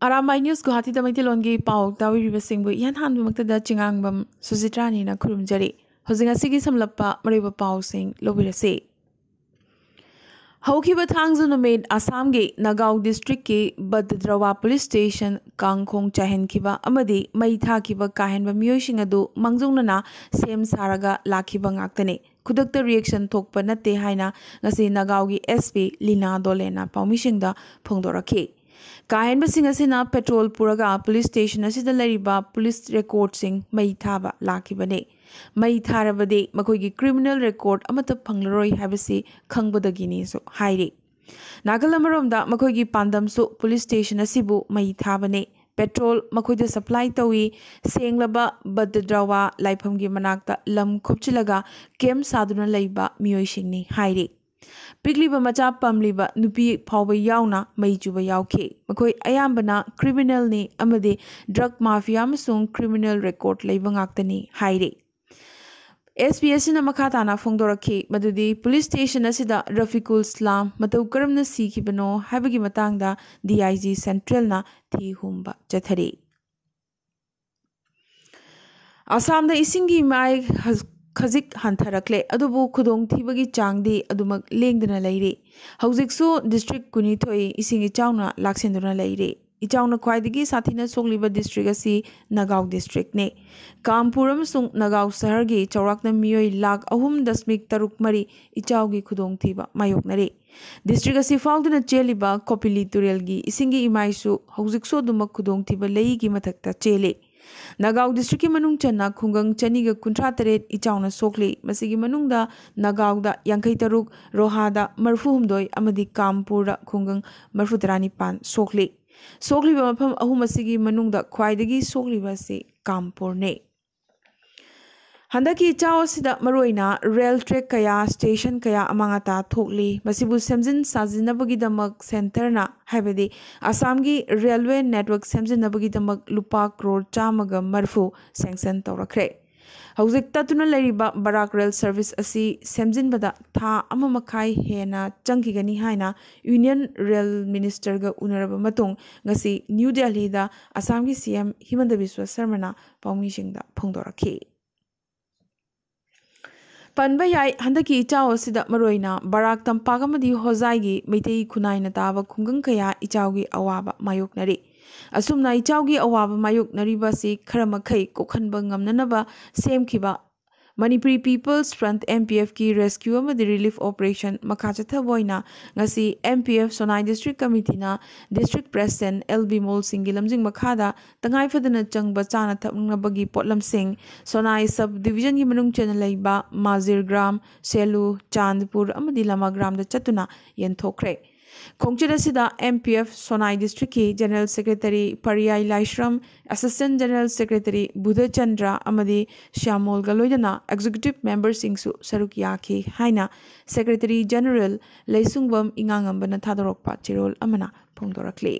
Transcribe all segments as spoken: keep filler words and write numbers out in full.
Arambai news ꯒꯨꯍꯥꯇꯤꯗ ꯃꯩꯇꯩꯂꯣꯟꯒꯤ ꯄꯥꯎ ꯇꯥꯕꯤꯔꯤꯕꯁꯤꯡꯕꯨ ꯏꯍꯥꯟ ꯍꯥꯟꯕꯃꯛꯇꯗ ꯆꯤꯉꯥꯡꯕꯝ ꯁꯨꯖꯤꯇ꯭ꯔꯥꯅꯤꯅ ꯈꯨꯔꯨꯝꯖꯔꯤ꯫ ꯍꯧꯖꯤꯛ ꯉꯁꯤꯒꯤ ꯁꯝꯂꯞꯄ ꯃꯔꯨꯑꯣꯏꯕ ꯄꯥꯎꯁꯤꯡ ꯂꯧꯕꯤꯔꯁꯤ꯫ ꯍꯧꯈꯤꯕ ꯊꯥꯡꯖ ꯅꯨꯃꯤꯠ ꯑꯁꯥꯝꯒꯤ ꯅꯒꯥꯎ ꯗꯤꯁꯇ꯭ꯔꯤꯛꯀꯤ ꯕꯗꯗ꯭ꯔꯋꯥ ꯄꯨꯂꯤꯁ ꯁ꯭ꯇꯦꯁꯟ ꯀꯥꯡꯈꯣꯡ ꯆꯥꯏꯍꯟꯈꯤꯕ ꯑꯃꯗꯤ ꯃꯩ ꯊꯥꯈꯤꯕ ꯀꯥꯍꯦꯟꯕ ꯃꯤꯑꯣꯏꯁꯤꯡ ꯑꯗꯨ ꯃꯥꯡꯖꯧꯅꯅ ꯁꯦꯝ ꯁꯥꯔꯒ ꯂꯥꯛꯈꯤꯕ ꯉꯥꯛꯇꯅꯤ꯫ ꯈꯨꯗꯛꯇ ꯔꯤꯑꯦꯛꯁꯟ ꯊꯣꯛꯄ ꯅꯠꯇꯦ ꯍꯥꯏꯅ ꯉꯁꯤ ꯅꯒꯥꯎꯒꯤ ꯑꯦꯁ ꯄꯤ ꯂꯤꯅꯥ ꯗꯣꯂꯦꯅ ꯄꯥꯎꯃꯤꯁꯤꯡꯗ ꯐꯣꯡꯗꯣꯔꯛꯈꯤ꯫ ꯀꯥꯍꯦꯟꯕꯁꯤꯡ ꯑꯁꯤꯅ ꯄꯦꯇ꯭ꯔꯣꯜ ꯄꯨꯔꯒ ꯄꯨꯂꯤꯁ ꯁ꯭ꯇꯦꯁꯟ ꯑꯁꯤꯗ ꯂꯩꯔꯤꯕ ꯄꯨꯂꯤꯁ ꯔꯦꯀꯣꯔꯗꯁꯤꯡ ꯃꯩ ꯊꯥꯕ ꯂꯥꯛꯈꯤꯕꯅꯤ꯫ ꯃꯩ ꯊꯥꯔꯕꯗꯤ ꯃꯈꯣꯏꯒꯤ ꯀ꯭ꯔꯤꯃꯤꯅꯦꯜ ꯔꯦꯀꯣꯔꯗ ꯑꯃꯠꯇ ꯐꯪꯂꯔꯣꯏ ꯍꯥꯏꯕꯁꯤ ꯈꯪꯕꯗꯒꯤꯅꯤꯁꯨ ꯍꯥꯏꯔꯤ꯫ ꯅꯥꯀꯜ ꯑꯃꯔꯣꯝꯗ ꯃꯈꯣꯏꯒꯤ ꯄꯥꯟꯗꯝꯁꯨ ꯄꯨꯂꯤꯁ ꯁ꯭ꯇꯦꯁꯟ ꯑꯁꯤꯕꯨ ꯃꯩ ꯊꯥꯕꯅꯤ꯫ ꯄꯦꯇ꯭ꯔꯣꯜ ꯃꯈꯣꯏꯗ ꯁꯄ꯭ꯂꯥꯏ ꯇꯧꯏ꯫ ꯁꯦꯡꯂꯕ ꯕꯗꯗ꯭ꯔꯋꯥ ꯂꯥꯏꯐꯝꯒꯤ ꯃꯅꯥꯛꯇ ꯂꯝ ꯈꯨꯞꯆꯤꯜꯂꯒ ꯀꯦꯝꯞ ꯁꯥꯗꯨꯅ ꯂꯩꯕ ꯃꯤꯑꯣꯏꯁꯤꯡꯅꯤ ꯍꯥꯏꯔꯤ꯫ ꯄꯤꯛꯂꯤꯕ ꯃꯆꯥ ꯄꯝꯂꯤꯕ ꯅꯨꯄꯤ ꯐꯥꯎꯕ ꯌꯥꯎꯅ ꯃꯩ ꯆꯨꯕ ꯌꯥꯎꯈꯤ꯫ ꯃꯈꯣꯏ ꯑꯌꯥꯝꯕꯅ ꯀ꯭ꯔꯤꯃꯤꯅꯦꯜꯅꯤ ꯑꯃꯗꯤ ꯗ꯭ꯔꯒ ꯃꯥꯐꯤꯌꯥ ꯑꯃꯁꯨꯡ ꯀ꯭ꯔꯤꯃꯤꯅꯦꯜ ꯔꯦꯀꯣꯔꯗ ꯂꯩꯕ ꯉꯥꯛꯇꯅꯤ ꯍꯥꯏꯔꯤ꯫ ꯑꯦꯁ ꯄꯤ ꯑꯁꯤꯅ ꯃꯈꯥ ꯇꯥꯅ ꯐꯣꯡꯗꯣꯔꯛꯈꯤ ꯃꯗꯨꯗꯤ ꯄꯨꯂꯤꯁ ꯁ꯭ꯇꯦꯁꯟ ꯑꯁꯤꯗ ꯔꯐꯤꯀꯨꯜ ꯏꯁꯂꯥꯝ ꯃꯇꯧ ꯀꯔꯝꯅ ꯁꯤꯈꯤꯕꯅꯣ ꯍꯥꯏꯕꯒꯤ ꯃꯇꯥꯡꯗ ꯗꯤ ꯑꯥꯏ ꯖꯤ ꯁꯦꯟꯇ꯭ꯔꯦꯜꯅ ꯊꯤ ꯍꯨꯝꯕ ꯆꯠꯊꯔꯤ꯫ ꯑꯁꯥꯝꯗ ꯏꯁꯤꯡꯒꯤ ꯏꯃꯥꯏ ꯍ-, ꯈꯖꯤꯛ ꯍꯟꯊꯔꯛꯂꯦ, ꯑꯗꯨꯕꯨ ꯈꯨꯗꯣꯡꯊꯤꯕꯒꯤ ꯆꯥꯡꯗꯤ ꯑꯗꯨꯃꯛ ꯂꯦꯡꯗꯅ ꯂꯩꯔꯤ꯫ ꯍꯧꯖꯤꯛꯁꯨ ꯗꯤꯁꯇ꯭ꯔꯤꯛ ꯀꯨꯟꯅꯤꯊꯣꯏ ꯏꯁꯤꯡ ꯏꯆꯥꯎꯅ ꯂꯥꯛꯁꯤꯟꯗꯨꯅ ꯂꯩꯔꯤ꯫ ꯏꯆꯥꯎꯅ ꯈ꯭ꯋꯥꯏꯗꯒꯤ ꯁꯥꯊꯤꯅ ꯁꯣꯛꯂꯤꯕ ꯗꯤꯁꯇ꯭ꯔꯤꯛ ꯑꯁꯤ ꯅꯒꯥꯎ ꯗꯤꯁꯇ꯭ꯔꯤꯛꯅꯤ꯫ ꯀꯥꯝꯄꯨꯔ ꯑꯃꯁꯨꯡ ꯅꯒꯥꯎ ꯁꯍꯔꯒꯤ ꯆꯥꯎꯔꯥꯛꯅ ꯃꯤꯑꯣꯏ ꯂꯥꯈ ꯑꯍꯨꯝ ꯗꯁꯃꯤꯛ ꯇꯔꯨꯛ ꯃꯔꯤ ꯏꯆꯥꯎꯒꯤ ꯈꯨꯗꯣꯡꯊꯤꯕ ꯃꯥꯌꯣꯛꯅꯔꯤ꯫ ꯗꯤꯁꯇ꯭ꯔꯤꯛ ꯑꯁꯤ ꯐꯥꯎꯗꯨꯅ ꯆꯦꯜꯂꯤꯕ ꯀꯣꯄꯤꯂꯤ ꯇꯨꯔꯦꯜꯒꯤ ꯏꯁꯤꯡꯒꯤ ꯏꯃꯥꯏꯁꯨ ꯍꯧꯖꯤꯛꯁꯨ ꯑꯗꯨꯃꯛ ꯈꯨꯗꯣꯡꯊꯤꯕ ꯂꯩꯒꯤ ꯃꯊꯛꯇ ꯆꯦꯜꯂꯤ꯫ ꯅꯒꯥꯎ ꯗꯤꯁꯇ꯭ꯔꯤꯛꯀꯤ ꯃꯅꯨꯡ ꯆꯟꯅ ꯈꯨꯡꯒꯪ ꯆꯅꯤꯒ ꯀꯨꯟꯊ꯭ꯔꯥ ꯇꯔꯦꯠ ꯏꯆꯥꯎꯅ ꯁꯣꯛꯂꯤ꯫ ꯃꯁꯤꯒꯤ ꯃꯅꯨꯡꯗ ꯅꯒꯥꯎꯗ ꯌꯥꯡꯈꯩ ꯇꯔꯨꯛ, ꯔꯣꯍꯥꯗ ꯃꯔꯤꯐꯨ ꯍꯨꯝꯗꯣꯏ ꯑꯃꯗꯤ ꯀꯥꯝꯄꯨꯔꯗ ꯈꯨꯡꯒꯪ ꯃꯔꯤꯐꯨ ꯇꯔꯥꯅꯤꯄꯥꯟ ꯁꯣꯛꯂꯤ꯫ ꯁꯣꯛꯂꯤꯕ ꯃꯐꯝ ꯑꯍꯨꯝ ꯑꯁꯤꯒꯤ ꯃꯅꯨꯡꯗ ꯈ꯭ꯋꯥꯏꯗꯒꯤ ꯁꯣꯛꯂꯤꯕ ꯑꯁꯤ ꯀꯥꯝꯄꯨꯔꯅꯤ꯫ ꯍꯟꯗꯛꯀꯤ ꯏꯆꯥꯎ ꯑꯁꯤꯗ ꯃꯔꯨꯑꯣꯏꯅ ꯔꯦꯜ ꯇ꯭ꯔꯦꯛ ꯀꯌꯥ, ꯁ꯭ꯇꯦꯁꯟ ꯀꯌꯥ ꯑꯃꯥꯡ ꯑꯇꯥ ꯊꯣꯛꯂꯤ꯫ ꯃꯁꯤꯕꯨ ꯁꯦꯝꯖꯤꯟ ꯁꯥꯖꯤꯟꯅꯕꯒꯤꯗꯃꯛ ꯁꯦꯟꯇꯔꯅ, ꯍꯥꯏꯕꯗꯤ ꯑꯁꯥꯝꯒꯤ ꯔꯦꯜꯋꯦ ꯅꯦꯠꯋꯔꯛ ꯁꯦꯝꯖꯤꯟꯅꯕꯒꯤꯗꯃꯛ ꯂꯨꯄꯥ ꯀ꯭ꯔꯣꯔ ꯆꯥꯝꯃꯒ ꯃꯔꯤꯐꯨ ꯁꯦꯡꯁꯟ ꯇꯧꯔꯛꯈ꯭ꯔꯦ꯫ ꯍꯧꯖꯤꯛ ꯇꯠꯇꯨꯅ ꯂꯩꯔꯤꯕ ꯕꯔꯥꯛ ꯔꯦꯜ ꯁꯔꯚꯤꯁ ꯑꯁꯤ ꯁꯦꯝꯖꯤꯟꯕꯗ ꯊꯥ ꯑꯃ ꯃꯈꯥꯏ ꯍꯦꯟꯅ ꯆꯪꯈꯤꯒꯅꯤ ꯍꯥꯏꯅ ꯌꯨꯅꯤꯌꯟ ꯔꯦꯜ ꯃꯤꯅꯤꯁꯇꯔꯒ ꯎꯅꯔꯕ ꯃꯇꯨꯡ ꯉꯁꯤ ꯅ꯭ꯌꯨ ꯗꯦꯜꯍꯤꯗ ꯑꯁꯥꯝꯒꯤ ꯁꯤ ꯑꯦꯝ ꯍꯤꯃꯟꯇ ꯕꯤꯁ꯭ꯋ ꯁꯔꯃꯅ ꯄꯥꯎꯃꯤꯁꯤꯡꯗ ꯐꯣꯡꯗꯣꯔꯛꯈꯤ꯫ ꯄꯟꯕ ꯌꯥꯏ, ꯍꯟꯗꯛꯀꯤ ꯏꯆꯥꯎ ꯑꯁꯤꯗ ꯃꯔꯨꯑꯣꯏꯅ ꯕꯔꯥꯛ ꯇꯝꯄꯥꯛ ꯑꯃꯗꯤ ꯍꯣꯖꯥꯏꯒꯤ ꯃꯩꯇꯩ ꯈꯨꯟꯅꯥꯏꯅ ꯇꯥꯕ ꯈꯨꯡꯒꯪ ꯀꯌꯥ ꯏꯆꯥꯎꯒꯤ ꯑꯋꯥꯕ ꯃꯥꯌꯣꯛꯅꯔꯤ꯫ ꯑꯁꯨꯝꯅ ꯏꯆꯥꯎꯒꯤ ꯑꯋꯥꯕ ꯃꯥꯌꯣꯛꯅꯔꯤꯕ ꯑꯁꯤ ꯈꯔ ꯃꯈꯩ ꯀꯣꯛꯍꯟꯕ ꯉꯝꯅꯅꯕ ꯁꯦꯝꯈꯤꯕ Manipuri People's Front, M P F ꯀꯤ rescue ꯑꯃꯗꯤ relief operation ꯃꯈꯥ ꯆꯠꯊꯕ ꯑꯣꯏꯅ ꯉꯁꯤ M P F ꯁꯣꯅꯥꯏ district committee ꯅ district president ꯑꯦꯜ ꯕꯤꯃꯣꯜ ꯁꯤꯡꯒꯤ ꯂꯝꯖꯤꯡ ꯃꯈꯥꯗ ꯇꯉꯥꯏꯐꯗꯅ ꯆꯪꯕ ꯆꯥꯅ ꯊꯛꯅꯕꯒꯤ ꯄꯣꯠꯂꯝꯁꯤꯡ ꯁꯣꯅꯥꯏ sub division ꯒꯤ ꯃꯅꯨꯡ ꯆꯟꯅ ꯂꯩꯕ ꯃꯥꯖꯤꯔ ꯒ꯭ꯔꯥꯝ, ꯁꯦꯂꯨ, ꯆꯥꯟꯗꯄꯨꯔ ꯑꯃꯗꯤ ꯂꯃꯥꯒ꯭ꯔꯥꯝꯗ ꯆꯠꯇꯨꯅ ꯌꯦꯟꯊꯣꯛꯈ꯭ꯔꯦ꯫ ꯈꯣꯡꯆꯠ ꯑꯁꯤꯗ M P F ꯁꯣꯅꯥꯏ district ꯀꯤ general secretary ꯄꯔꯤꯌꯥꯏ ꯂꯥꯏꯁ꯭ꯔꯝ, assistant general secretary ꯕꯨꯙꯆꯟꯗ꯭ꯔ ꯑꯃꯗꯤ ꯁ꯭ꯌꯥꯃꯣꯜꯒ ꯂꯣꯏꯅꯅ executive member ꯁꯤꯡꯁꯨ ꯁꯔꯨꯛ ꯌꯥꯈꯤ ꯍꯥꯏꯅ secretary general ꯂꯩꯁꯨꯡꯕꯝ ꯏꯉꯥꯉꯝꯕꯅ ꯊꯥꯗꯣꯔꯛꯄ ꯆꯦꯔꯣꯜ ꯑꯃꯅ ꯐꯣꯡꯗꯣꯔꯛꯂꯤ꯫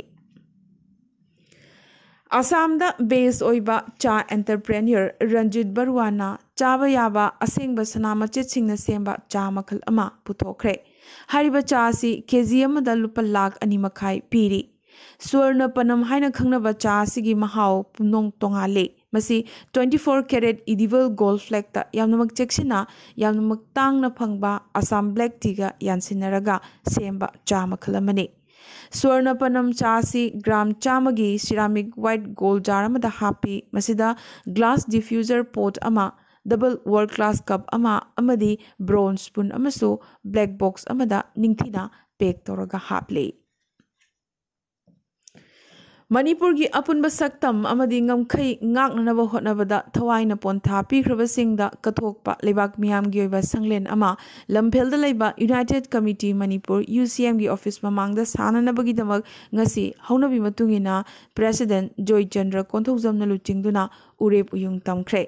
ꯑꯁꯥꯝꯗ base ꯑꯣꯏꯕ ꯆꯥ entrepreneur ꯔꯟꯖꯤꯠ ꯕꯔꯨꯋꯥꯅ ꯆꯥꯕ ꯌꯥꯕ ꯑꯁꯦꯡꯕ ꯁꯅꯥ ꯃꯆꯦꯠꯁꯤꯡꯅ ꯁꯦꯝꯕ ꯆꯥ ꯃꯈꯜ ꯑꯃ ꯄꯨꯊꯣꯛꯈ꯭ꯔꯦ꯫ ꯍꯥꯏꯔꯤꯕ ꯆꯥ ꯑꯁꯤ ꯀꯦ ꯖꯤ ꯑꯃꯗ ꯂꯨꯄꯥ ꯂꯥꯈ ꯑꯅꯤ ꯃꯈꯥꯏ ꯄꯤꯔꯤ꯫ ꯁ꯭ꯋꯔꯅ ꯄꯅꯝ ꯍꯥꯏꯅ ꯈꯪꯅꯕ ꯆꯥ ꯑꯁꯤꯒꯤ ꯃꯍꯥꯎ ꯄꯨꯝꯅꯣꯡ ꯇꯣꯉꯥꯜꯂꯤ꯫ ꯃꯁꯤ twenty four carat edible gold flake ꯇ ꯌꯥꯝꯅꯃꯛ ꯆꯦꯛꯁꯤꯟꯅ, ꯌꯥꯝꯅꯃꯛ ꯇꯥꯡꯅ ꯐꯪꯕ ꯑꯁꯥꯝ black tea ꯒ ꯌꯥꯟꯁꯤꯟꯅꯔꯒ ꯁꯦꯝꯕ ꯆꯥ ꯃꯈꯜ ꯑꯃꯅꯤ꯫ ꯁ꯭ꯋꯔꯅ ꯄꯅꯝ ꯆꯥ ꯑꯁꯤ gram ꯆꯥꯝꯃꯒꯤ ceramic white gold jar ꯑꯃꯗ ꯍꯥꯞꯄꯤ꯫ ꯃꯁꯤꯗ glass diffuser pot ꯑꯃ, double world class cup ꯑꯃ ꯑꯃꯗꯤ bronze spoon ꯑꯃꯁꯨ black box ꯑꯃꯗ ꯅꯤꯡꯊꯤꯅ pack ꯇꯧꯔꯒ ꯍꯥꯞꯂꯤ꯫ ꯃꯅꯤꯄꯨꯔꯒꯤ ꯑꯄꯨꯟꯕ ꯁꯛꯇꯝ ꯑꯃꯗꯤ ꯉꯝꯈꯩ ꯉꯥꯛꯅꯅꯕ ꯍꯣꯠꯅꯕꯗ ꯊꯋꯥꯏꯅ ꯄꯣꯟꯊꯥ ꯄꯤꯈ꯭ꯔꯕꯁꯤꯡꯗ ꯀꯠꯊꯣꯛꯄ ꯂꯩꯕꯥꯛ ꯃꯤꯌꯥꯝꯒꯤ ꯑꯣꯏꯕ ꯁꯪꯂꯦꯟ ꯑꯃ ꯂꯝꯐꯦꯜꯗ ꯂꯩꯕ United Committee Manipur, U C M ꯒꯤ office ꯃꯃꯥꯡꯗ ꯁꯥꯟꯅꯅꯕꯒꯤꯗꯃꯛ ꯉꯁꯤ ꯍꯧꯅꯕꯤ ꯃꯇꯨꯡ ꯏꯟꯅ president ꯖꯣꯏꯆꯟꯗ꯭ꯔ ꯀꯣꯟꯊꯧꯖꯝꯅ ꯂꯨꯆꯤꯡꯗꯨꯅ ꯎꯔꯦꯞ ꯎꯌꯨꯡ ꯇꯝꯈ꯭ꯔꯦ꯫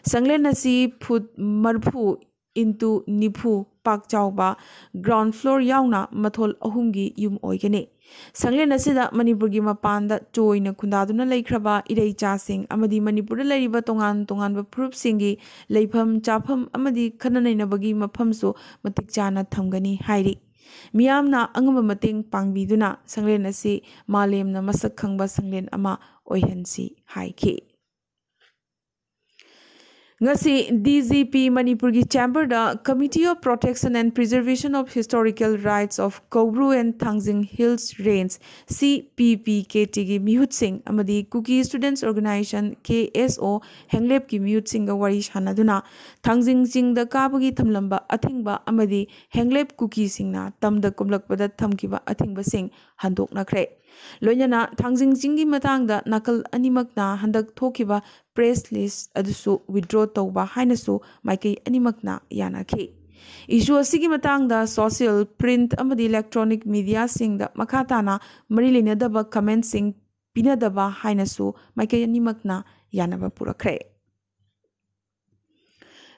ꯁꯪꯂꯦꯟ ꯑꯁꯤ foot ꯃꯔꯤꯐꯨ into ꯅꯤꯐꯨ ꯄꯥꯛ ꯆꯥꯎꯕ ground floor ꯌꯥꯎꯅ ꯃꯊꯣꯜ ꯑꯍꯨꯝꯒꯤ ꯌꯨꯝ ꯑꯣꯏꯒꯅꯤ꯫ ꯁꯪꯂꯦꯟ ꯑꯁꯤꯗ ꯃꯅꯤꯄꯨꯔꯒꯤ ꯃꯄꯥꯟꯗ ꯆꯣꯏꯅ ꯈꯨꯟꯗꯥꯗꯨꯅ ꯂꯩꯈ꯭ꯔꯕ ꯏꯔꯩꯆꯥꯁꯤꯡ ꯑꯃꯗꯤ ꯃꯅꯤꯄꯨꯔꯗ ꯂꯩꯔꯤꯕ ꯇꯣꯉꯥꯟ ꯇꯣꯉꯥꯟꯕ ꯐꯨꯔꯨꯞꯁꯤꯡꯒꯤ ꯂꯩꯐꯝ ꯆꯥꯐꯝ ꯑꯃꯗꯤ ꯈꯟꯅ ꯅꯩꯅꯕꯒꯤ ꯃꯐꯝꯁꯨ ꯃꯇꯤꯛ ꯆꯥꯅ ꯊꯝꯒꯅꯤ ꯍꯥꯏꯔꯤ꯫ ꯃꯤꯌꯥꯝꯅ ꯑꯉꯝꯕ ꯃꯇꯦꯡ ꯄꯥꯡꯕꯤꯗꯨꯅ ꯁꯪꯂꯦꯟ ꯑꯁꯤ ꯃꯥꯂꯦꯝꯅ ꯃꯁꯛ ꯈꯪꯕ ꯁꯪꯂꯦꯟ ꯑꯃ ꯑꯣꯏꯍꯟꯁꯤ ꯍꯥꯏꯈꯤ꯫ ꯉꯁꯤ D G P ꯃꯅꯤꯄꯨꯔꯒꯤ ꯆꯦꯝꯕꯔꯗ Committee of Protection and Preservation of Historical Rights of Koubru and Thangjing Hills Range, C P P K T ꯒꯤ ꯃꯤꯍꯨꯠꯁꯤꯡ ꯑꯃꯗꯤ Kuki Students Organization, K S O, ꯍꯦꯡꯂꯦꯞꯀꯤ ꯃꯤꯍꯨꯠꯁꯤꯡꯒ ꯋꯥꯔꯤ ꯁꯥꯟꯅꯗꯨꯅ ꯊꯥꯡꯖꯤꯡ ꯆꯤꯡꯗ ꯀꯥꯕꯒꯤ ꯊꯝꯂꯝꯕ ꯑꯊꯤꯡꯕ ꯑꯃꯗꯤ ꯍꯦꯡꯂꯦꯞ ꯀꯨꯀꯤꯁꯤꯡꯅ ꯇꯝꯗ ꯀꯨꯝꯂꯛꯄꯗ ꯊꯝꯈꯤꯕ ꯑꯊꯤꯡꯕꯁꯤꯡ ꯍꯟꯗꯣꯛꯅꯈ꯭ꯔꯦ꯫ ꯂꯣꯏꯅꯅ ꯊꯥꯡꯖꯤꯡ ꯆꯤꯡꯒꯤ ꯃꯇꯥꯡꯗ ꯅꯥꯀꯜ ꯑꯅꯤꯃꯛꯅ ꯍꯟꯗꯛ ꯊꯣꯛꯈꯤꯕ press list ꯑꯗꯨꯁꯨ withdraw ꯇꯧꯕ ꯍꯥꯏꯅꯁꯨ ꯃꯥꯏꯀꯩ ꯑꯅꯤꯃꯛꯅ ꯌꯥꯅꯈꯤ꯫ Issue ꯑꯁꯤꯒꯤ ꯃꯇꯥꯡꯗ social, print ꯑꯃꯗꯤ electronic mediaꯁꯤꯡꯗ ꯃꯈꯥ ꯇꯥꯅ ꯃꯔꯤ ꯂꯩꯅꯗꯕ commentꯁꯤꯡ ꯄꯤꯅꯗꯕ ꯍꯥꯏꯅꯁꯨ ꯃꯥꯏꯀꯩ ꯑꯅꯤꯃꯛꯅ ꯌꯥꯅꯕ ꯄꯨꯔꯛꯈ꯭ꯔꯦ꯫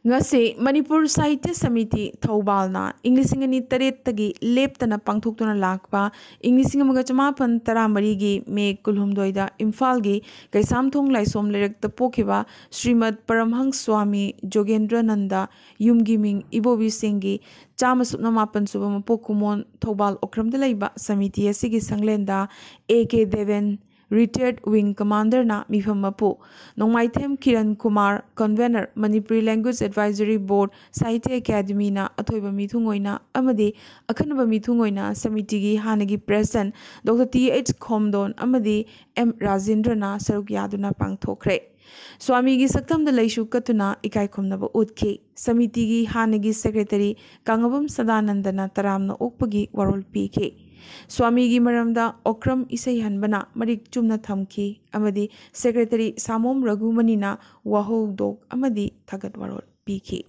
ꯉꯁꯤ ꯃꯅꯤꯄꯨꯔ ꯁꯥꯍꯤꯇ꯭ꯌ ꯁꯃꯤꯇꯤ ꯊꯧꯕꯥꯜꯅ ꯏꯪ ꯂꯤꯁꯤꯡ ꯑꯅꯤ ꯇꯔꯦꯠꯇꯒꯤ ꯂꯦꯞꯇꯅ ꯄꯥꯡꯊꯣꯛꯇꯨꯅ ꯂꯥꯛꯄ ꯏꯪ ꯂꯤꯁꯤꯡ ꯑꯃꯒ ꯆꯃꯥꯄꯟ ꯇꯔꯥꯃꯔꯤꯒꯤ ꯃꯦ ꯀꯨꯟꯍꯨꯝꯗꯣꯏꯗ ꯏꯝꯐꯥꯜꯒꯤ ꯀꯩꯁꯥꯝꯊꯣꯡ ꯂꯥꯏꯁꯣꯝ ꯂꯩꯔꯛꯇ ꯄꯣꯛꯈꯤꯕ ꯁ꯭ꯔꯤꯃꯠ ꯄꯔꯝꯍꯪꯁ ꯁ꯭ꯋꯥꯃꯤ ꯖꯣꯒꯦꯟꯗ꯭ꯔꯅꯟꯗ ꯌꯨꯝꯒꯤ ꯃꯤꯡ ꯏꯕꯣꯕꯤꯁꯤꯡꯒꯤ ꯆꯥꯝꯃ ꯁꯨꯞꯅ ꯃꯥꯄꯟ ꯁꯨꯕ ꯃꯄꯣꯛ ꯀꯨꯝꯑꯣꯟ ꯊꯧꯕꯥꯜ ꯑꯣꯀ꯭ꯔꯝꯗ ꯂꯩꯕ ꯁꯃꯤꯇꯤ ꯑꯁꯤꯒꯤ ꯁꯪꯂꯦꯟꯗ A K Deben, retired wing commanderꯅ ꯃꯤꯐꯝ ꯃꯄꯨ, ꯅꯣꯡꯃꯥꯏꯊꯦꯝ Kiran Kumar, convener, Manipuri Language Advisory Board, ꯁꯥꯍꯤꯇ꯭ꯌ ꯑꯦꯀꯥꯗꯃꯤꯅ ꯑꯊꯣꯏꯕ ꯃꯤꯊꯨꯡꯑꯣꯏꯅ ꯑꯃꯗꯤ ꯑꯈꯟꯅꯕ ꯃꯤꯊꯨꯡꯑꯣꯏꯅ ꯁꯃꯤꯇꯤꯒꯤ ꯍꯥꯟꯅꯒꯤ president Doctor T H ꯈꯣꯝꯗꯣꯟ ꯑꯃꯗꯤ M ꯔꯥꯖꯦꯟꯗ꯭ꯔꯅ ꯁꯔꯨꯛ ꯌꯥꯗꯨꯅ ꯄꯥꯡꯊꯣꯛꯈ꯭ꯔꯦ꯫ ꯁ꯭ꯋꯥꯃꯤꯒꯤ ꯁꯛꯇꯝꯗ ꯂꯩꯁꯨ ꯀꯠꯇꯨꯅ ꯏꯀꯥꯏ ꯈꯨꯝꯅꯕ ꯎꯠꯈꯤ꯫ ꯁꯃꯤꯇꯤꯒꯤ ꯍꯥꯟꯅꯒꯤ secretary ꯀꯥꯡꯉꯕꯝ ꯁꯗꯥꯅꯟꯗꯅ ꯇꯔꯥꯝꯅ ꯑꯣꯛꯄꯒꯤ ꯋꯥꯔꯣꯜ ꯄꯤꯈꯤ꯫ ꯁ꯭ꯋꯥꯃꯤꯒꯤ ꯃꯔꯝꯗ ꯑꯣꯀ꯭ꯔꯝ ꯏꯁꯩ ꯍꯟꯕꯅ ꯃꯔꯤꯛ ꯆꯨꯝꯅ ꯊꯝꯈꯤ ꯑꯃꯗꯤ secretary ꯁꯥꯃꯣꯝ ꯔꯘꯨꯃꯅꯤꯅ ꯋꯥꯍꯧꯗꯣꯛ ꯑꯃꯗꯤ ꯊꯥꯒꯠ ꯋꯥꯔꯣꯜ ꯄꯤꯈꯤ꯫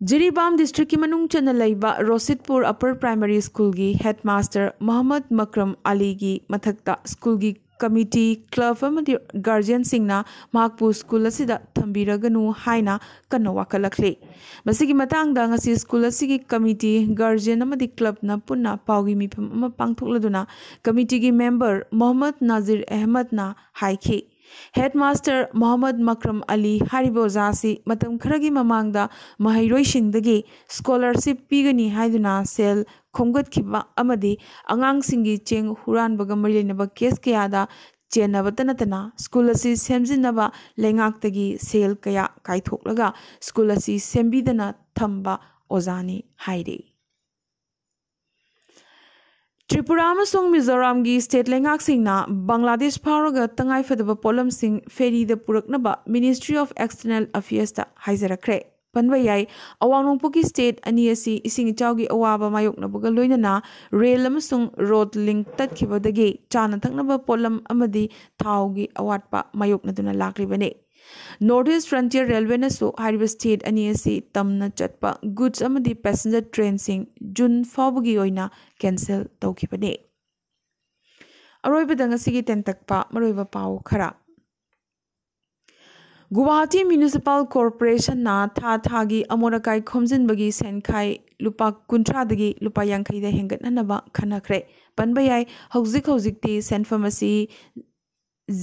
ꯖꯤꯔꯤꯕꯥꯝ districtꯀꯤ ꯃꯅꯨꯡ ꯆꯟꯅ ꯂꯩꯕ ꯔꯣꯁꯤꯠꯄꯨꯔ Upper Primary Schoolꯒꯤ headmaster ꯃꯣꯍꯝꯃꯗ ꯃꯀ꯭ꯔꯝ ꯑꯂꯤꯒꯤ ꯃꯊꯛꯇ schoolꯒꯤ ꯀꯃꯤꯇꯤ, ꯀ꯭ꯂꯕ ꯑꯃꯗꯤ ꯒꯥꯔꯖꯤꯌꯟꯁꯤꯡꯅ ꯃꯍꯥꯛꯄꯨ ꯁ꯭ꯀꯨꯜ ꯑꯁꯤꯗ ꯊꯝꯕꯤꯔꯒꯅꯨ ꯍꯥꯏꯅ ꯀꯟꯅ ꯋꯥꯀꯠꯂꯛꯂꯤ꯫ ꯃꯁꯤꯒꯤ ꯃꯇꯥꯡꯗ ꯉꯁꯤ ꯁ꯭ꯀꯨꯜ ꯑꯁꯤꯒꯤ ꯀꯃꯤꯇꯤ, ꯒꯥꯔꯖꯤꯌꯟ ꯑꯃꯗꯤ ꯀ꯭ꯂꯕꯅ ꯄꯨꯟꯅ ꯄꯥꯎꯒꯤ ꯃꯤꯐꯝ ꯑꯃ ꯄꯥꯡꯊꯣꯛꯂꯗꯨꯅ ꯀꯃꯤꯇꯤꯒꯤ ꯃꯦꯝꯕꯔ ꯃꯣꯍꯝꯃꯗ ꯅꯥꯖꯤꯔ ꯑꯍꯃꯗꯅ ꯍꯥꯏꯈꯤ, ꯍꯦꯗꯃꯥꯁꯇꯔ ꯃꯣꯍꯝꯃꯗ ꯃꯀ꯭ꯔꯝ ꯑꯂꯤ ꯍꯥꯏꯔꯤꯕ ꯑꯣꯖꯥ ꯑꯁꯤ ꯃꯇꯝ ꯈꯔꯒꯤ ꯃꯃꯥꯡꯗ ꯃꯍꯩꯔꯣꯏꯁꯤꯡꯗꯒꯤ ꯁ꯭ꯀꯣꯂꯔꯁꯤꯞ ꯄꯤꯒꯅꯤ ꯍꯥꯏꯗꯨꯅ ꯁꯦꯜ ꯈꯣꯝꯒꯠꯈꯤꯕ ꯑꯃꯗꯤ ꯑꯉꯥꯡꯁꯤꯡꯒꯤ ꯆꯦꯡ ꯍꯨꯔꯥꯟꯕꯒ ꯃꯔꯤ ꯂꯩꯅꯕ ꯀꯦꯁ ꯀꯌꯥꯗ ꯆꯦꯟꯅꯕꯇ ꯅꯠꯇꯅ ꯁ꯭ꯀꯨꯜ ꯑꯁꯤ ꯁꯦꯝꯖꯤꯟꯅꯕ ꯂꯩꯉꯥꯛꯇꯒꯤ ꯁꯦꯜ ꯀꯌꯥ ꯀꯥꯏꯊꯣꯛꯂꯒ ꯁ꯭ꯀꯨꯜ ꯑꯁꯤ ꯁꯦꯝꯕꯤꯗꯅ ꯊꯝꯕ ꯑꯣꯖꯥꯅꯤ ꯍꯥꯏꯔꯤ꯫ ꯇ꯭ꯔꯤꯄꯨꯔꯥ ꯑꯃꯁꯨꯡ ꯃꯤꯖꯣꯔꯥꯝꯒꯤ ꯁ꯭ꯇꯦꯠ ꯂꯩꯉꯥꯛꯁꯤꯡꯅ ꯕꯪꯒ꯭ꯂꯥꯗꯦꯁ ꯐꯥꯎꯔꯒ ꯇꯉꯥꯏꯐꯗꯕ ꯄꯣꯠꯂꯝꯁꯤꯡ ꯐꯦꯔꯤꯗ ꯄꯨꯔꯛꯅꯕ Ministry of External Affairsꯇ ꯍꯥꯏꯖꯔꯛꯈ꯭ꯔꯦ꯫ ꯄꯟꯕ ꯌꯥꯏ, ꯑꯋꯥꯡ ꯅꯣꯡꯄꯣꯛꯀꯤ ꯁ꯭ꯇꯦꯠ ꯑꯅꯤ ꯑꯁꯤ ꯏꯁꯤꯡ ꯏꯆꯥꯎꯒꯤ ꯑꯋꯥꯕ ꯃꯥꯌꯣꯛꯅꯕꯒ ꯂꯣꯏꯅꯅ ꯔꯦꯜ ꯑꯃꯁꯨꯡ ꯔꯣꯗ ꯂꯤꯡ ꯇꯠꯈꯤꯕꯗꯒꯤ ꯆꯥꯅ ꯊꯛꯅꯕ ꯄꯣꯠꯂꯝ ꯑꯃꯗꯤ ꯊꯥꯎꯒꯤ ꯑꯋꯥꯠꯄ ꯃꯥꯌꯣꯛꯅꯗꯨꯅ ꯂꯥꯛꯂꯤꯕꯅꯤ꯫ North East Frontier Railwayꯅꯁꯨ ꯍꯥꯏꯔꯤꯕ ꯁ꯭ꯇꯦꯠ ꯑꯅꯤ ꯑꯁꯤ ꯇꯝꯅ ꯆꯠꯄ ꯒꯨꯗꯁ ꯑꯃꯗꯤ ꯄꯦꯁꯦꯟꯖꯔ ꯇ꯭ꯔꯦꯟꯁꯤꯡ ꯖꯨꯟ ꯐꯥꯎꯕꯒꯤ ꯑꯣꯏꯅ ꯀꯦꯟꯁꯦꯜ ꯇꯧꯈꯤꯕꯅꯤ꯫ ꯑꯔꯣꯏꯕꯗ ꯉꯁꯤꯒꯤ ꯇꯦꯟꯇꯛꯄ ꯃꯔꯨꯑꯣꯏꯕ ꯄꯥꯎ ꯈꯔ꯫ ꯒꯨꯋꯥꯍꯥꯇꯤ ꯃ꯭ꯌꯨꯅꯤꯁꯤꯄꯥꯜ ꯀꯣꯔꯄꯣꯔꯦꯁꯟꯅ ꯊꯥ ꯊꯥꯒꯤ ꯑꯃꯣꯠ ꯑꯀꯥꯏ ꯈꯣꯝꯖꯤꯟꯕꯒꯤ ꯁꯦꯟꯈꯥꯏ ꯂꯨꯄꯥ ꯀꯨꯟꯊ꯭ꯔꯥꯗꯒꯤ ꯂꯨꯄꯥ ꯌꯥꯡꯈꯩꯗ ꯍꯦꯟꯒꯠꯍꯟꯅꯕ ꯈꯟꯅꯈ꯭ꯔꯦ꯫ ꯄꯟꯕ ꯌꯥꯏ, ꯍꯧꯖꯤꯛ ꯍꯧꯖꯤꯛꯇꯤ ꯁꯦꯟꯐꯝ ꯑꯁꯤ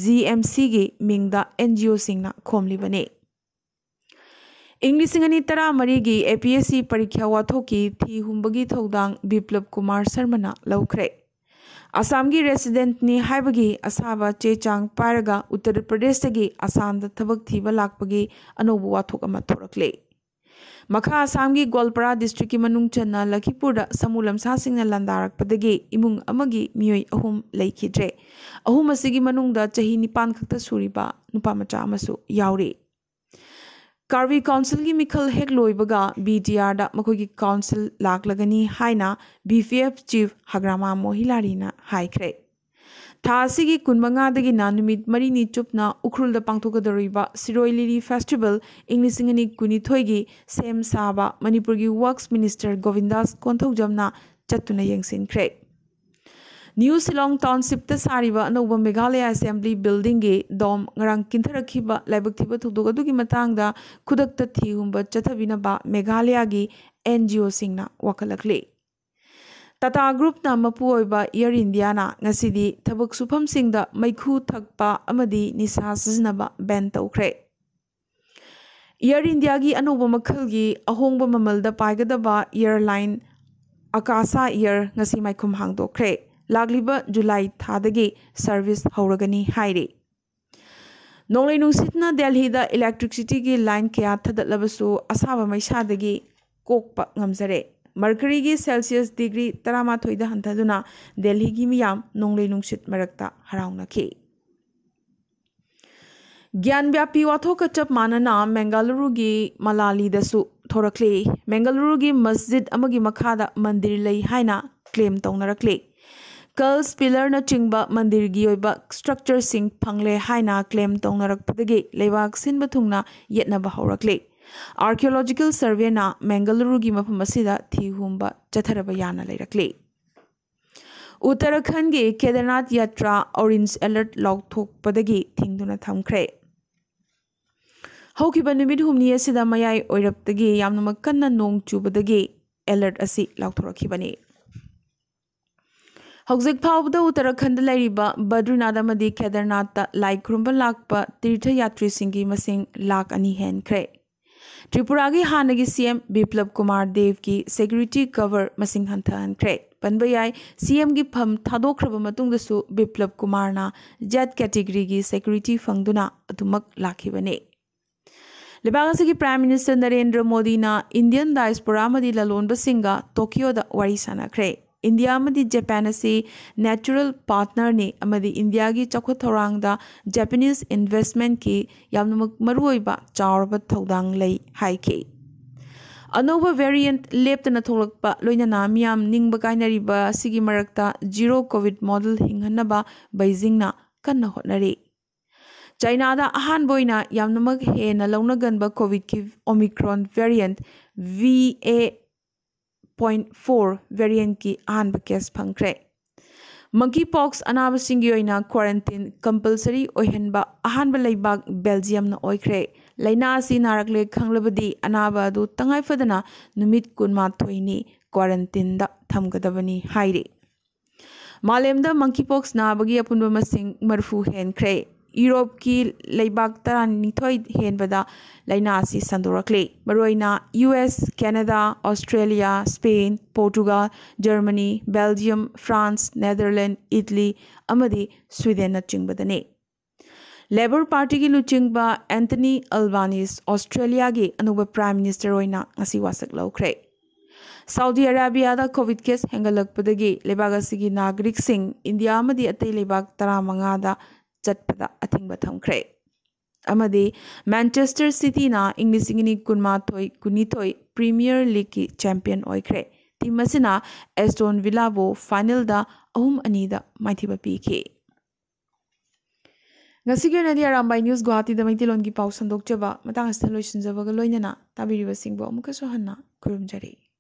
ꯖꯤ ꯑꯦꯝ ꯁꯤꯒꯤ ꯃꯤꯡꯗ ꯑꯦꯟ ꯖꯤ ꯑꯣꯁꯤꯡꯅ ꯈꯣꯝꯂꯤꯕꯅꯤ꯫ ꯏꯪ ꯂꯤꯁꯤꯡ ꯑꯅꯤ ꯇꯔꯥꯃꯔꯤꯒꯤ ꯑꯦ ꯄꯤ ꯑꯦꯁ ꯁꯤ ꯄꯔꯤꯈ꯭ꯌꯥ ꯋꯥꯊꯣꯛꯀꯤ ꯊꯤ ꯍꯨꯝꯕꯒꯤ ꯊꯧꯗꯥꯡ ꯕꯤꯄ꯭ꯂꯕ ꯀꯨꯃꯥꯔ ꯁꯔꯃꯅ ꯂꯧꯈ꯭ꯔꯦ꯫ ꯑꯁꯥꯝꯒꯤ ꯔꯦꯁꯤꯗꯦꯟꯠꯅꯤ ꯍꯥꯏꯕꯒꯤ ꯑꯁꯥꯕ ꯆꯦ ꯆꯥꯡ ꯄꯥꯏꯔꯒ ꯎꯠꯇꯔ ꯄ꯭ꯔꯗꯦꯁꯇꯒꯤ ꯑꯁꯥꯝꯗ ꯊꯕꯛ ꯊꯤꯕ ꯂꯥꯛꯄꯒꯤ ꯑꯅꯧꯕ ꯋꯥꯊꯣꯛ ꯑꯃ ꯊꯣꯔꯛꯂꯦ꯫ ꯃꯈꯥ ꯑꯁꯥꯝꯒꯤ ꯒꯣꯜꯄꯥꯔꯥ ꯗꯤꯁꯇ꯭ꯔꯤꯛꯀꯤ ꯃꯅꯨꯡ ꯆꯟꯅ ꯂꯈꯤꯄꯨꯔꯗ ꯁꯥꯃꯨ ꯂꯝꯁꯥꯁꯤꯡꯅ ꯂꯥꯟꯗꯥꯔꯛꯄꯗꯒꯤ ꯏꯃꯨꯡ ꯑꯃꯒꯤ ꯃꯤꯑꯣꯏ ꯑꯍꯨꯝ ꯂꯩꯈꯤꯗ꯭ꯔꯦ꯫ ꯑꯍꯨꯝ ꯑꯁꯤꯒꯤ ꯃꯅꯨꯡꯗ ꯆꯍꯤ ꯅꯤꯄꯥꯟ ꯈꯛꯇ ꯁꯨꯔꯤꯕ ꯅꯨꯄꯥ ꯃꯆꯥ ꯑꯃꯁꯨ ꯌꯥꯎꯔꯤ꯫ ꯀꯥꯔꯕꯤ ꯀꯥꯎꯟꯁꯤꯜꯒꯤ ꯃꯤꯈꯜ ꯍꯦꯛ ꯂꯣꯏꯕꯒ ꯕꯤ ꯇꯤ ꯑꯥꯔꯗ ꯃꯈꯣꯏꯒꯤ ꯀꯥꯎꯟꯁꯤꯜ ꯂꯥꯛꯂꯒꯅꯤ ꯍꯥꯏꯅ ꯕꯤ ꯄꯤ ꯑꯦꯐ ꯆꯤꯐ ꯍꯒ꯭ꯔꯥꯃꯥ ꯃꯣꯍꯤꯂꯥꯔꯤꯅ ꯍꯥꯏꯈ꯭ꯔꯦ꯫ ꯊꯥ ꯑꯁꯤꯒꯤ ꯀꯨꯟꯃꯉꯥꯗꯒꯤꯅ ꯅꯨꯃꯤꯠ ꯃꯔꯤꯅꯤ ꯆꯨꯞꯅ ꯎꯈ꯭ꯔꯨꯜꯗ ꯄꯥꯡꯊꯣꯛꯀꯗꯧꯔꯤꯕ ꯁꯤꯔꯣꯏ ꯂꯤꯂꯤ ꯐꯦꯁꯇꯤꯚꯦꯜ ꯏꯪ ꯂꯤꯁꯤꯡ ꯑꯅꯤ ꯀꯨꯟꯅꯤꯊꯣꯏꯒꯤ ꯁꯦꯝ ꯁꯥꯕ ꯃꯅꯤꯄꯨꯔꯒꯤ ꯋꯔꯛꯁ ꯃꯤꯅꯤꯁꯇꯔ ꯒꯣꯕꯤꯟꯗꯥꯁ ꯀꯣꯟꯊꯧꯖꯝꯅ ꯆꯠꯇꯨꯅ ꯌꯦꯡꯁꯤꯟꯈ꯭ꯔꯦ꯫ ꯅ꯭ꯌꯨ ꯁꯤꯂꯣꯡ ꯇꯥꯎꯟꯁꯤꯞꯇ ꯁꯥꯔꯤꯕ ꯑꯅꯧꯕ ꯃꯦꯘꯥꯂꯌꯥ ꯑꯦꯁꯦꯝꯕ꯭ꯂꯤ ꯕꯤꯜꯗꯤꯡꯒꯤ ꯗꯣꯝ ꯉꯔꯥꯡ ꯀꯤꯟꯊꯔꯛꯈꯤꯕ ꯂꯥꯏꯕꯛ ꯊꯤꯕ ꯊꯧꯗꯣꯛ ꯑꯗꯨꯒꯤ ꯃꯇꯥꯡꯗ ꯈꯨꯗꯛꯇ ꯊꯤꯍꯨꯝꯕ ꯆꯠꯊꯕꯤꯅꯕ ꯃꯦꯘꯥꯂꯌꯥꯒꯤ ꯑꯦꯟ ꯖꯤ ꯑꯣꯁꯤꯡꯅ ꯋꯥꯀꯠꯂꯛꯂꯤ꯫ ꯇꯥꯇꯥ ꯒ꯭ꯔꯨꯞꯅ ꯃꯄꯨ ꯑꯣꯏꯕ ꯏꯌꯔ ꯏꯟꯗꯤꯌꯥꯅ ꯉꯁꯤꯗꯤ ꯊꯕꯛ ꯁꯨꯐꯝꯁꯤꯡꯗ ꯃꯩꯈꯨ ꯊꯛꯄ ꯑꯃꯗꯤ ꯅꯤꯁꯥ ꯁꯤꯖꯤꯟꯅꯕ ꯕꯦꯟ ꯇꯧꯈ꯭ꯔꯦ꯫ ꯏꯌꯔ ꯏꯟꯗꯤꯌꯥꯒꯤ ꯑꯅꯧꯕ ꯃꯈꯜꯒꯤ ꯑꯍꯣꯡꯕ ꯃꯃꯜꯗ ꯄꯥꯏꯒꯗꯕ ꯏꯌꯔꯂꯥꯏꯟ ꯑꯀꯥꯁꯥ ꯏꯌꯔ ꯉꯁꯤ ꯃꯥꯏꯈꯨꯝ ꯍꯥꯡꯗꯣꯛꯈ꯭ꯔꯦ꯫ ꯂꯥꯛꯂꯤꯕ ꯖꯨꯂꯥꯏ ꯊꯥꯗꯒꯤ ꯁꯔꯚꯤꯁ ꯍꯧꯔꯒꯅꯤ ꯍꯥꯏꯔꯤ꯫ ꯅꯣꯡꯂꯩ ꯅꯨꯡꯁꯤꯠꯅ ꯗꯦꯜꯍꯤꯗ ꯏꯂꯦꯛꯇ꯭ꯔꯤꯛꯁꯤꯇꯤꯒꯤ ꯂꯥꯏꯟ ꯀꯌꯥ ꯊꯗꯠꯂꯕꯁꯨ ꯑꯁꯥꯕ ꯃꯩꯁꯥꯗꯒꯤ ꯀꯣꯛꯄ ꯉꯝꯖꯔꯦ꯫ ꯃꯔꯀꯔꯤꯒꯤ ꯁꯦꯜꯁꯤꯌꯁ ꯗꯤꯒ꯭ꯔꯤ ꯇꯔꯥꯃꯥꯊꯣꯏꯗ ꯍꯟꯊꯗꯨꯅ ꯗꯦꯜꯍꯤꯒꯤ ꯃꯤꯌꯥꯝ ꯅꯣꯡꯂꯩ ꯅꯨꯡꯁꯤꯠ ꯃꯔꯛꯇ ꯍꯔꯥꯎꯅꯈꯤ꯫ ꯒ꯭ꯌꯥꯟ ꯕ꯭ꯌꯥꯄꯤ ꯋꯥꯊꯣꯛꯀ ꯆꯞ ꯃꯥꯟꯅꯅ ꯃꯦꯡꯒꯂꯨꯔꯨꯒꯤ ꯃꯂꯥꯂꯤꯗꯁꯨ ꯊꯣꯔꯛꯂꯤ꯫ ꯃꯦꯡꯒꯂꯨꯔꯨꯒꯤ ꯃꯁꯖꯤꯗ ꯑꯃꯒꯤ ꯃꯈꯥꯗ ꯃꯟꯗꯤꯔ ꯂꯩ ꯍꯥꯏꯅ ꯀ꯭ꯂꯦꯝ ꯇꯧꯅꯔꯛꯂꯤ꯫ ꯀꯜꯁ, ꯄꯤꯂꯔꯅꯆꯤꯡꯕ ꯃꯟꯗꯤꯔꯒꯤ ꯑꯣꯏꯕ ꯁ꯭ꯇ꯭ꯔꯛꯆꯔꯁꯤꯡ ꯐꯪꯂꯦ ꯍꯥꯏꯅ ꯀ꯭ꯂꯦꯝ ꯇꯧꯅꯔꯛꯄꯗꯒꯤ ꯂꯩꯕꯥꯛ ꯁꯤꯟꯕ ꯊꯨꯡꯅ ꯌꯦꯠꯅꯕ ꯍꯧꯔꯛꯂꯤ꯫ ꯑꯥꯔꯀꯤꯑꯣꯂꯣꯖꯤꯀꯦꯜ ꯁꯔꯚꯦꯅ ꯃꯦꯡꯒꯂꯨꯔꯨꯒꯤ ꯃꯐꯝ ꯑꯁꯤꯗ ꯊꯤ ꯍꯨꯝꯕ ꯆꯠꯊꯔꯕ ꯌꯥꯅ ꯂꯩꯔꯛꯂꯤ꯫ ꯎꯠꯇꯔꯥꯈꯟꯒꯤ ꯀꯦꯗꯔꯅꯥꯊ ꯌꯥꯇ꯭ꯔꯥ ꯑꯣꯔꯦꯟꯖ ꯑꯦꯂꯔꯠ ꯂꯥꯎꯊꯣꯛꯄꯗꯒꯤ ꯊꯤꯡꯗꯨꯅ ꯊꯝꯈ꯭ꯔꯦ꯫ ꯍꯧꯈꯤꯕ ꯅꯨꯃꯤꯠ ꯍꯨꯝꯅꯤ ꯑꯁꯤꯗ ꯃꯌꯥꯏ ꯑꯣꯏꯔꯞꯇꯒꯤ ꯌꯥꯝꯅꯃꯛ ꯀꯟꯅ ꯅꯣꯡ ꯆꯨꯕꯗꯒꯤ ꯑꯦꯂꯔꯠ ꯑꯁꯤ ꯂꯥꯎꯊꯣꯔꯛꯈꯤꯕꯅꯤ꯫ ꯍꯧꯖꯤꯛ ꯐꯥꯎꯕꯗ ꯎꯠꯇꯔꯥꯈꯟꯗ ꯂꯩꯔꯤꯕ ꯕꯗ꯭ꯔꯤꯅꯥꯊ ꯑꯃꯗꯤ ꯀꯦꯗꯔꯅꯥꯊꯇ ꯂꯥꯏ ꯈꯨꯔꯨꯝꯕ ꯂꯥꯛꯄ ꯇꯤꯔꯊ ꯌꯥꯇ꯭ꯔꯤꯁꯤꯡꯒꯤ ꯃꯁꯤꯡ ꯂꯥꯈ ꯑꯅꯤ ꯍꯦꯟꯈ꯭ꯔꯦ꯫ ꯇ꯭ꯔꯤꯄꯨꯔꯥꯒꯤ ꯍꯥꯟꯅꯒꯤ ꯁꯤ ꯑꯦꯝ ꯕꯤꯄ꯭ꯂꯕ ꯀꯨꯃꯥꯔ ꯗꯦꯕꯀꯤ ꯁꯦꯀ꯭ꯌꯨꯔꯤꯇꯤ ꯀꯚꯔ ꯃꯁꯤꯡ ꯍꯟꯊꯍꯟꯈ꯭ꯔꯦ꯫ ꯄꯟꯕ ꯌꯥꯏ, ꯁꯤ ꯑꯦꯝꯒꯤ ꯐꯝ ꯊꯥꯗꯣꯛꯈ꯭ꯔꯕ ꯃꯇꯨꯡꯗꯁꯨ ꯕꯤꯄ꯭ꯂꯕ ꯀꯨꯃꯥꯔꯅ ꯖꯦꯠ ꯀꯦꯇꯦꯒꯣꯔꯤꯒꯤ ꯁꯦꯀ꯭ꯌꯨꯔꯤꯇꯤ ꯐꯪꯗꯨꯅ ꯑꯗꯨꯃꯛ ꯂꯥꯛꯈꯤꯕꯅꯤ꯫ ꯂꯩꯕꯥꯛ ꯑꯁꯤꯒꯤ ꯄ꯭ꯔꯥꯏꯝ ꯃꯤꯅꯤꯁꯇꯔ ꯅꯔꯦꯟꯗ꯭ꯔ ꯃꯣꯗꯤꯅ ꯏꯟꯗꯤꯌꯟ ꯗꯥꯏꯁꯄꯣꯔꯥ ꯑꯃꯗꯤ ꯂꯂꯣꯟꯕꯁꯤꯡꯒ ꯇꯣꯀꯤꯌꯣꯗ ꯋꯥꯔꯤ ꯁꯥꯟꯅꯈ꯭ꯔꯦ꯫ ꯏꯟꯗꯤꯌꯥ ꯑꯃꯗꯤ ꯖꯄꯥꯟ ꯑꯁꯤ ꯅꯦꯆꯔꯦꯜ ꯄꯥꯔꯠꯅꯔꯅꯤ ꯑꯃꯗꯤ ꯏꯟꯗꯤꯌꯥꯒꯤ ꯆꯥꯎꯈꯠ ꯊꯧꯔꯥꯡꯗ ꯖꯄꯥꯅꯤꯁ ꯏꯟꯚꯦꯁ꯭ꯠꯃꯦꯟꯠꯀꯤ ꯌꯥꯝꯅꯃꯛ ꯃꯔꯨꯑꯣꯏꯕ ꯆꯥꯎꯔꯕ ꯊꯧꯗꯥꯡ ꯂꯩ ꯍꯥꯏꯈꯤ꯫ ꯑꯅꯧꯕ ꯚꯦꯔꯤꯌꯦꯟꯠ ꯂꯦꯞꯇꯅ ꯊꯣꯛꯂꯛꯄ ꯂꯣꯏꯅꯅ ꯃꯤꯌꯥꯝ ꯅꯤꯡꯕ ꯀꯥꯏꯅꯔꯤꯕ ꯑꯁꯤꯒꯤ ꯃꯔꯛꯇ ꯖꯤꯔꯣ ꯀꯣꯚꯤꯗ ꯃꯣꯗꯦꯜ ꯍꯤꯡꯍꯟꯅꯕ ꯕꯩꯖꯤꯡꯅ ꯀꯟꯅ ꯍꯣꯠꯅꯔꯤ꯫ ꯆꯥꯏꯅꯥꯗ ꯑꯍꯥꯟꯕ ꯑꯣꯏꯅ ꯌꯥꯝꯅꯃꯛ ꯍꯦꯟꯅ ꯂꯧꯅꯒꯟꯕ ꯀꯣꯚꯤꯗꯀꯤ ꯑꯣꯃꯤꯀ꯭ꯔꯣꯟ ꯚꯦꯔꯤꯌꯦꯟꯠ ꯚꯤ ꯑꯦ ꯄꯣꯏꯟꯠ ꯐꯣꯔ ꯚꯦꯔꯤꯌꯦꯟꯠꯀꯤ ꯑꯍꯥꯟꯕ ꯀꯦꯁ ꯐꯪꯈ꯭ꯔꯦ꯫ Monkeypox ꯑꯅꯥꯕꯁꯤꯡꯒꯤ ꯑꯣꯏꯅ quarantine compulsory ꯑꯣꯏꯍꯟꯕ ꯑꯍꯥꯟꯕ ꯂꯩꯕꯥꯛ ꯕꯦꯜꯖꯤꯌꯝꯅ ꯑꯣꯏꯈ꯭ꯔꯦ꯫ ꯂꯥꯏꯅꯥ ꯑꯁꯤ ꯅꯥꯔꯛꯂꯦ ꯈꯪꯂꯕꯗꯤ ꯑꯅꯥꯕ ꯑꯗꯨ ꯇꯉꯥꯏꯐꯗꯅ ꯅꯨꯃꯤꯠ ꯀꯨꯟꯃꯥꯊꯣꯏꯅꯤ quarantineꯗ ꯊꯝꯒꯗꯕꯅꯤ ꯍꯥꯏꯔꯤ꯫ ꯃꯥꯂꯦꯝꯗ monkeypox ꯅꯥꯕꯒꯤ ꯑꯄꯨꯟꯕ ꯃꯁꯤꯡ ꯃꯔꯤꯐꯨ ꯍꯦꯟꯈ꯭ꯔꯦ꯫ ꯌꯨꯔꯣꯞꯀꯤ ꯂꯩꯕꯥꯛ ꯇꯔꯥꯅꯤꯊꯣꯏ ꯍꯦꯟꯕꯗ ꯂꯥꯏꯅꯥ ꯑꯁꯤ ꯁꯟꯗꯣꯔꯛꯂꯤ꯫ ꯃꯔꯨꯑꯣꯏꯅ U S, Canada, Australia, Spain, Portugal, Germany, Belgium, France, Netherland, Italy ꯑꯃꯗꯤ ꯁ꯭ꯋꯤꯗꯦꯟꯅꯆꯤꯡꯕꯗꯅꯤ꯫ ꯂꯦꯕꯔ ꯄꯥꯔꯇꯤꯒꯤ ꯂꯨꯆꯤꯡꯕ ꯑꯦꯟꯊꯅꯤ ꯑꯜꯕꯥꯅꯤꯁ ꯑꯣꯁꯇ꯭ꯔꯦꯂꯤꯌꯥꯒꯤ ꯑꯅꯧꯕ ꯄ꯭ꯔꯥꯏꯝ ꯃꯤꯅꯤꯁꯇꯔ ꯑꯣꯏꯅ ꯉꯁꯤ ꯋꯥꯁꯛ ꯂꯧꯈ꯭ꯔꯦ꯫ ꯁꯥꯎꯗꯤ ꯑꯔꯥꯕꯤꯌꯥꯗ ꯀꯣꯚꯤꯗ ꯀꯦꯁ ꯍꯦꯟꯒꯠꯂꯛꯄꯗꯒꯤ ꯂꯩꯕꯥꯛ ꯑꯁꯤꯒꯤ ꯅꯥꯒꯔꯤꯛꯁꯤꯡ ꯏꯟꯗꯤꯌꯥ ꯑꯃꯗꯤ ꯑꯇꯩ ꯂꯩꯕꯥꯛ ꯇꯔꯥꯃꯉꯥꯗ ꯆꯠꯄꯗ ꯑꯊꯤꯡꯕ ꯊꯝꯈ꯭ꯔꯦ꯫ ꯑꯃꯗꯤ ꯃꯦꯟꯆꯦꯁꯇꯔ ꯁꯤꯇꯤꯅ ꯏꯪ ꯂꯤꯁꯤꯡ ꯑꯅꯤ ꯀꯨꯟꯃꯥꯊꯣꯏ ꯀꯨꯟꯅꯤꯊꯣꯏ ꯄ꯭ꯔꯤꯃꯤꯌꯔ ꯂꯤꯒꯀꯤ ꯆꯦꯝꯄꯤꯌꯟ ꯑꯣꯏꯈ꯭ꯔꯦ꯫ ꯇꯤꯝ ꯑꯁꯤꯅ ꯑꯦꯁꯇꯣꯟ ꯚꯤꯂꯥꯕꯨ ꯐꯥꯏꯅꯦꯜꯗ ꯑꯍꯨꯝ ꯑꯅꯤꯗ ꯃꯥꯏꯊꯤꯕ ꯄꯤꯈꯤ꯫ ꯉꯁꯤꯒꯤ ꯑꯣꯏꯅꯗꯤ ꯑꯔꯥꯝꯕꯥꯏ ꯅ꯭ꯌꯨꯁ ꯒꯨꯋꯥꯍꯥꯇꯤꯗ ꯃꯩꯇꯩꯂꯣꯟꯒꯤ ꯄꯥꯎ ꯁꯟꯗꯣꯛꯆꯕ ꯃꯇꯥꯡ ꯑꯁꯤꯗ ꯂꯣꯏꯁꯤꯟꯖꯕꯒ ꯂꯣꯏꯅꯅ ꯇꯥꯕꯤꯔꯤꯕꯁꯤꯡꯕꯨ ꯑꯃꯨꯛꯀꯁꯨ ꯍꯟꯅ ꯈꯨꯔꯨꯝꯖꯔꯤ꯫